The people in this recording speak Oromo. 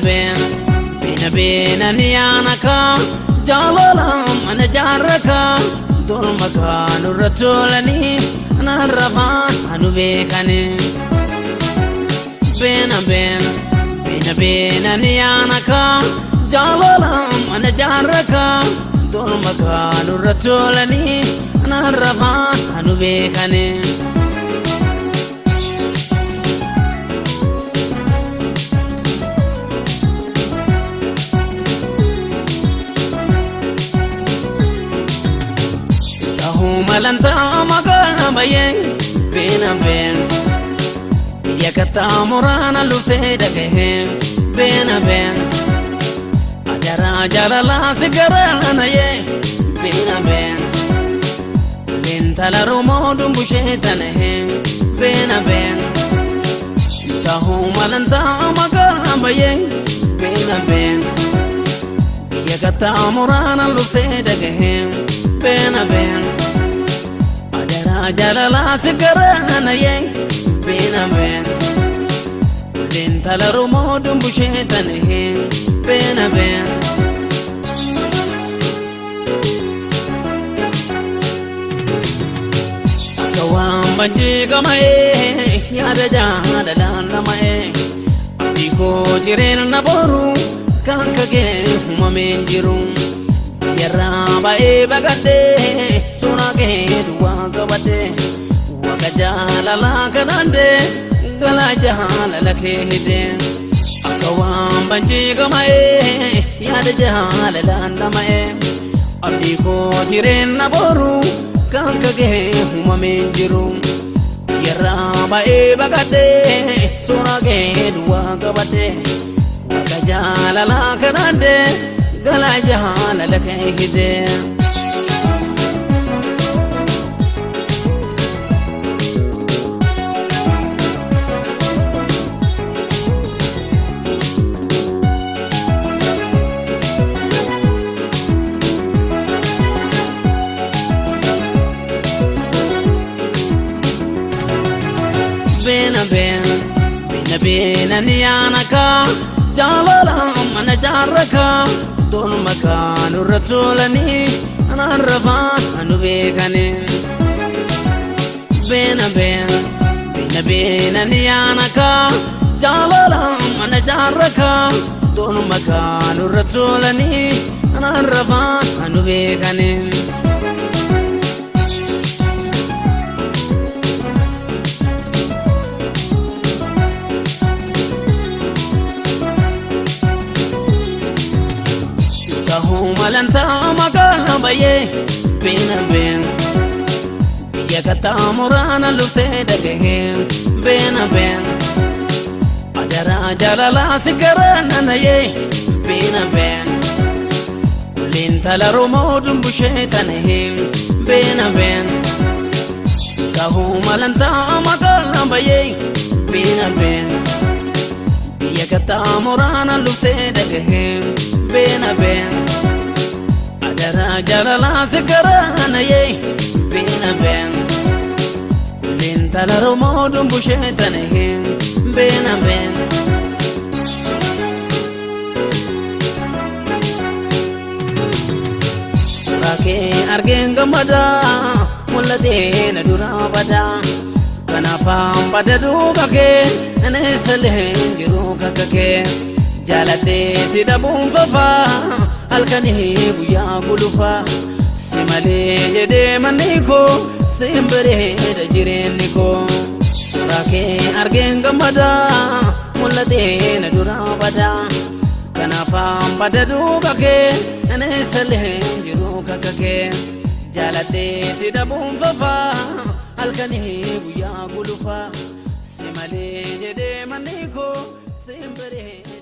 Ben bena bena niyanaka jaalala mana jaarraka dolma kaanurra tolani anarrafaan anu beekani. Bena bena bena bena niyanaka jaalala mana jaarraka dolma kaanurra tolani anarrafaan anu beekani. Malanta magala baye bena ben yakata murana lute dagahe bena ben ajara jalala sigarana ye bena ben lentala romo dumbushetane bena ben tahu malanta magala baye bena ben yakata murana lute dagahe bena ben jalala sigarana ye bena ben lentala romo dumbushetane bena ben. Akawam banji gamae yaada jaalala namae abdiko jireena boru kan kage humameen jiru yarra bae bagadde sunage duwa qabade waga jaalala kanande gala jaalala kehide akawam banji gamae yaada jaalala namae abdiko jireena boru kan kage humameen jiru yarra bae bagadde sunage duwa qabade waga jaalala kanande gala jaalala kehide. Bena ben bena bena niyanaka jaalala mana jaarraka dolma kaanurra tolani anarrafaan anu beekani. Bena ben bena bena niyanaka jaalala mana jaarraka dolma kaanurra tolani anarrafaan anu beekani. Malanta magala baye bena ben yakata murana lute dagahe bena ben adara jalala sigarana naye bena ben lentala romo dumbushetane bena ben kahu malanta magala baye bena ben yakata murana lute dagahe bena ben adara jalala sigarana ye bena ben lentala romo dumbushetane bena ben. Surake argeen gammada mul'atee na dura bada kanaafaan bada duuba kee aneessalee jiru kakka kee jaalatee si dhabuun fafaa halkanii guyyaa gulufaa si malee jedhee manni koo siin bareeda jireenyi koo. Suuraa kee argeen gammada mul'atee na dura bada kanaafaan bada duuba kee aneessalee jiru kakka kee jaalatee si dhabuun fafaa halkanii guyyaa gulufaa si malee jedhee manni koo siin bareeda.